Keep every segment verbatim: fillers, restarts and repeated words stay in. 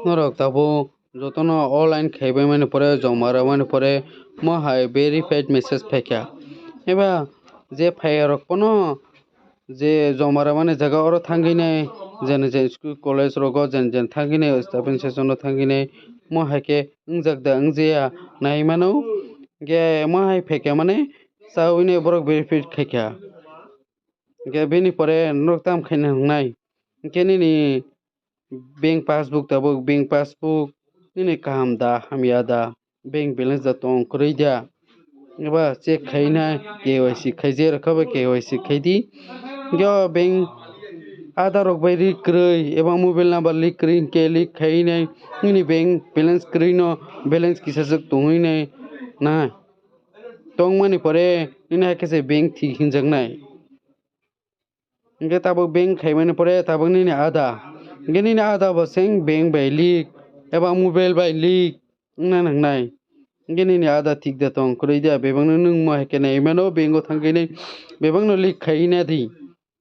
Norok tabuk jotono online khaibai mani pore, joma rwmani pore, mo hai verified message phaikha. Eba je phaiyarok pono je joma rwmani jaga oro thangwi nai, jene je school college rogo jen jen thangwi nai, staffing session o thangwi nai, mo hai khe wngjak da wngjaya nai mano. Ge mo hai phaikha mane chawi nai borok verified khaikha. Ge bini pore norok tam khaina wngnai. Hwnkhe nini bank passbook tabuk, bank passbook nini kaham da, hamya da, bank balance da tong kwrwi da, eba check khaina K Y C khaijak rwkha bai K Y C khaidi. Hwnkhe o bank Aadhaar rok bai link kwrwi eba mobile number link kwrwi hwnkhe link khainai nini bank balance kwrwi no balance kisajak tongwi nai na tongmani pore nini hai khe se bank thik hinjaknai. Hingke tabuk bank khaimani pore tabuk nini ada. Hingke nini ada bo seng bank bai link eba mobile bai link wngna nangnai. Hingke nini ada thik da tong kwrwi da bebakno nwng mo hai khe nai mano bank o thangkhe nai bebakno link khai na di.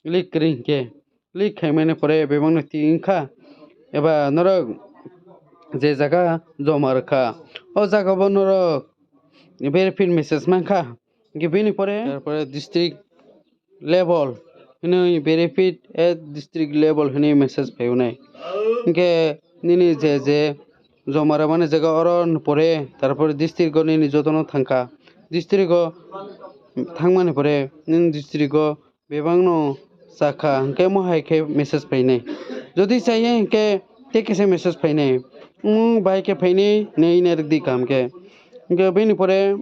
Link kwrwi hingke link khaimani pore bebakno thik wngkha eba norok je jaga joma rwkha o jaga bo norok verified message mankha. Hingke bini pore, tarpore district level hinwi verified at district level hinwi message phaiunai. Hingke nini je je joma rwmani jaga oro pore, tarpore district o nini jotono thangkha. District o thangmani pore nini district o bebakno chakha, hingke mo hai khe message phainai. Jodi chaya hingke tei kisa message phainai. Omo bai khe phainai, nini rwgdi kaham khe. Hingke bini pore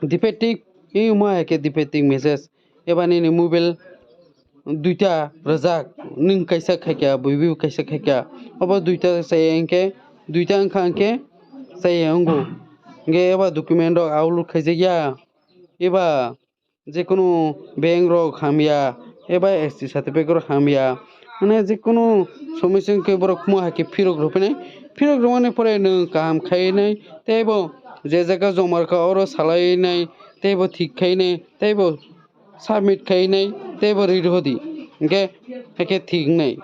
defective, imo hai khe defective message. Eba nini mobile duita rwjak, nwng kaisa khaikha, buibu kaisa khaikha. Obo duita chaya hingke, duita wngkha hingke chaya wngo. Hingke eba document rok upload khaijakya. Eba jekunu bank rok hamya, eba S T certificate rok hamya. Mane jekunu somoi se wngkhe borok mo hai khe phirok rwphani, phirok rwmani pore nwng kaham khainai, teibo je jaga joma rwkha oro salainai, teibo thik khainai, teibo submit khainai, teibo ri rwdi. Hingkhe hakhe thik wngnai.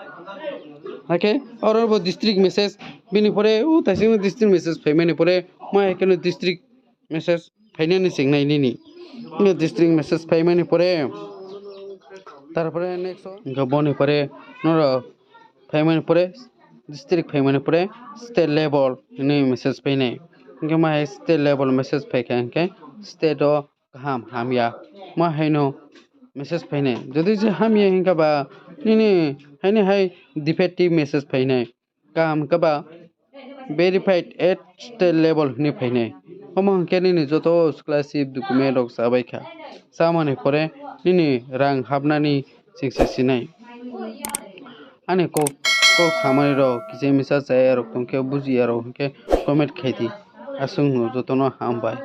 Hakhe oro bo district message, bini pore o taisingno district message phaimani pore, mo hai kheno district message phainani chengnai nini. Nini district message phaimani pore, tarpore next o, hingke boni pore norok phaimani pore, district phaimani pore state level hinwi message phainai. Hingke mo hai state level message phaikha hingke state o kaham hamya mo haino message phainai. Jodi je hamya hingkha ba nini haini hai defective message phainai. Kaham khe ba verified at state level hinwi phainai. Omo hwnkhe nini joto scholarship document rok chabaikha. Chamani pore nini rang hapnani chengsa sinai. Ani kok, kok samani rok kisa misa chaya rok tongkhe bujiya rok hwnkhe comment khaidi. Aswkno jotono hambai.